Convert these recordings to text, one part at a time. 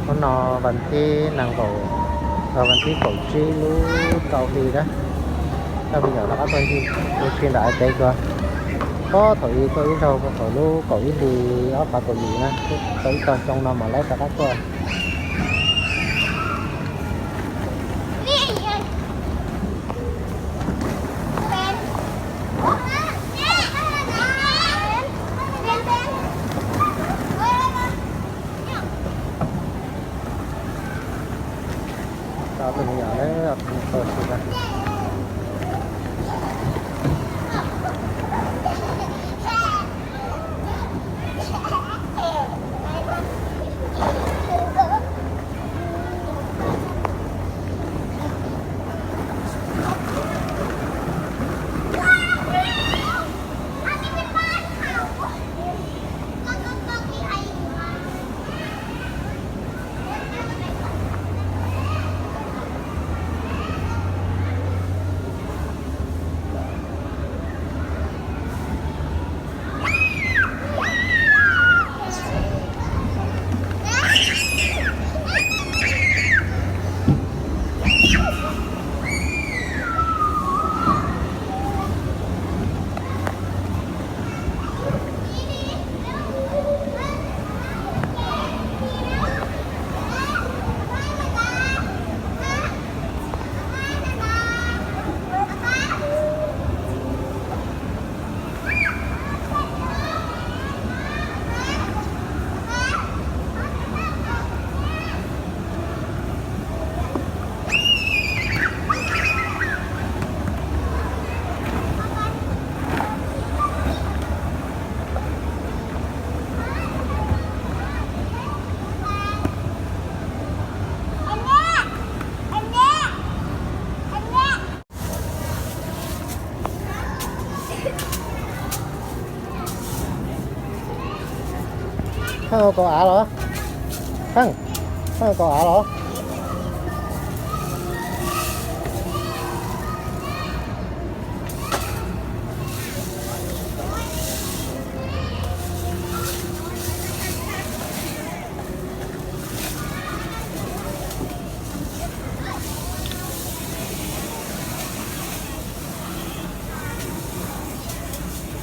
Hnub no vas thib nees nkaum, vas thib kaum tsib lub rau hli na. Coj me nyuam rov qab tuaj ncig ua si nram tsev dua. Pob thaum ub tuaj ib zaug thaum lub kaum ib hli ob phav kaum yim na, tau ib tog xyoo no mam lawv rov qab tuaj. Tau tus me nyuam na, tus me nyuam tau si na. Pheej ua kaus av los? Pheej, pheej ua kaus av los?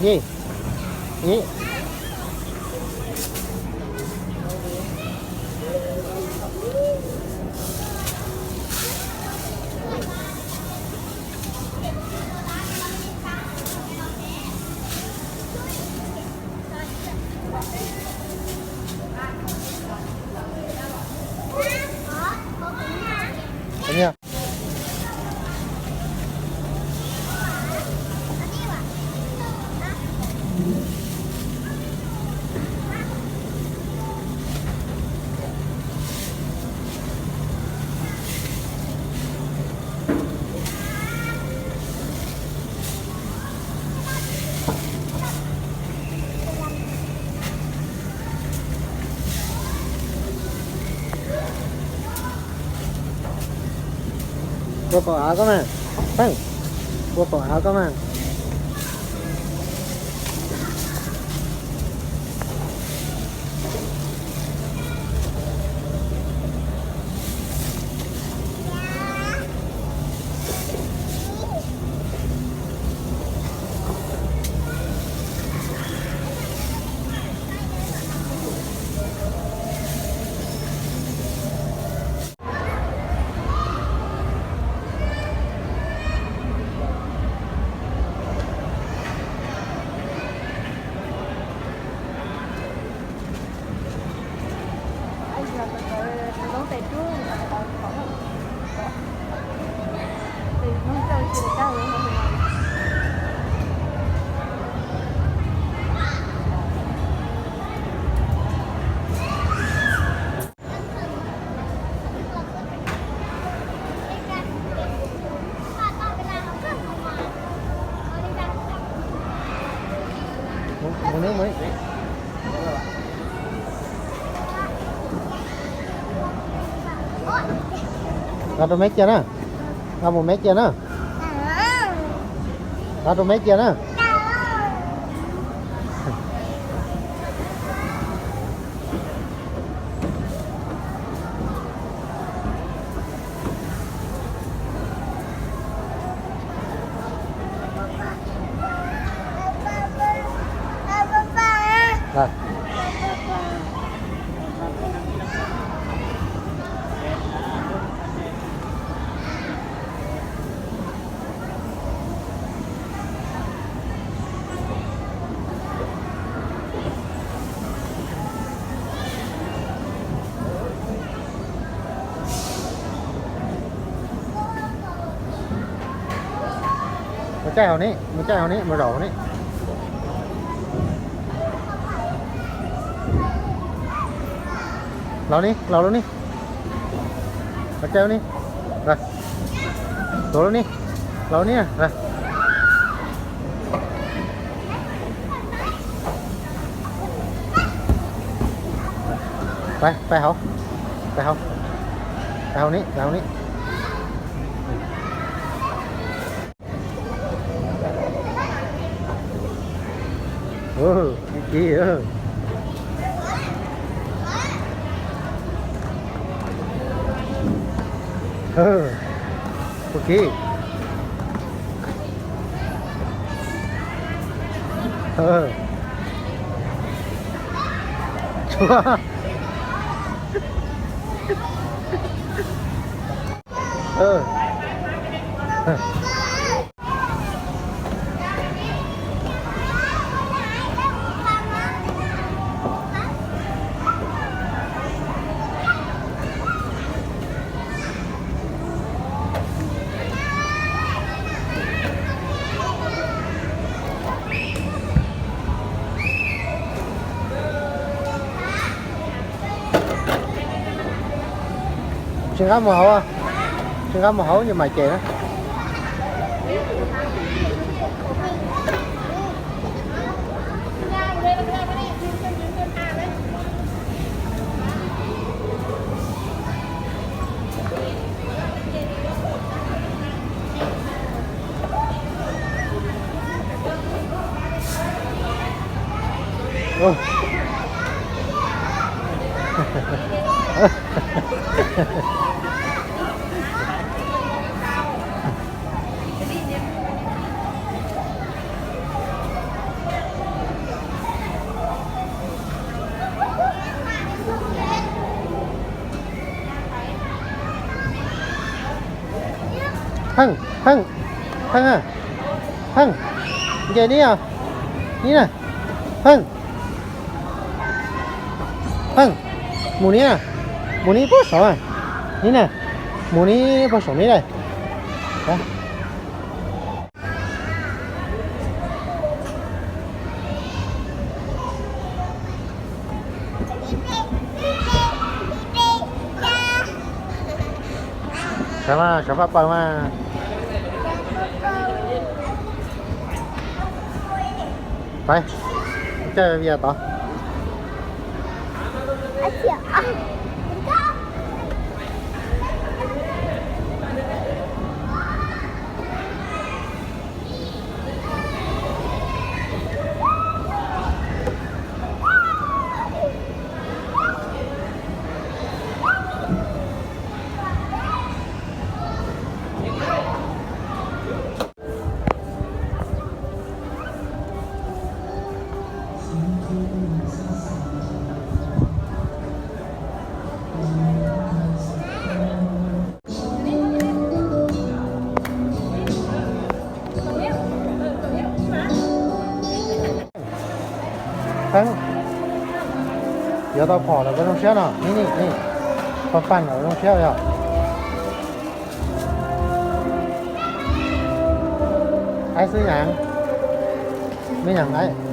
Yi, yi. Ua kaus av koj mas. Pheej, ua kaus av koj mas. Mus, mus neb mus. Los rau meb cia na. Los mus meb cia na. Los rau meb cia na. Caij hauv ne, mus caij hauv ne, mus zaum hauv ne. Los ne, los lub ne. Los caij lub ne. Tuav lub ne. Los ne. Pais, pais hauv. Pais hauv. Pais hauv ne, pais hauv ne. Ua kiv, ua kiv. Tsuag. Tsis nqa mus hauv, tsis nqa mus hauv yus mam cem na. Pheej, Pheej, Pheej a, Pheej, nce nib os, nib na, Pheej, Pheej, mus nib na, mus nib puag saum, nib na, mus nib puag saum nib na. Sawv mas, sawv faj paws mas. Pais, caij vias tod. Pheej, yuav tau phom lawm koj zoo siab no, nib nib nib, paj paj lawm zoo siab yog. Aib xwb nyav, me nyav aib.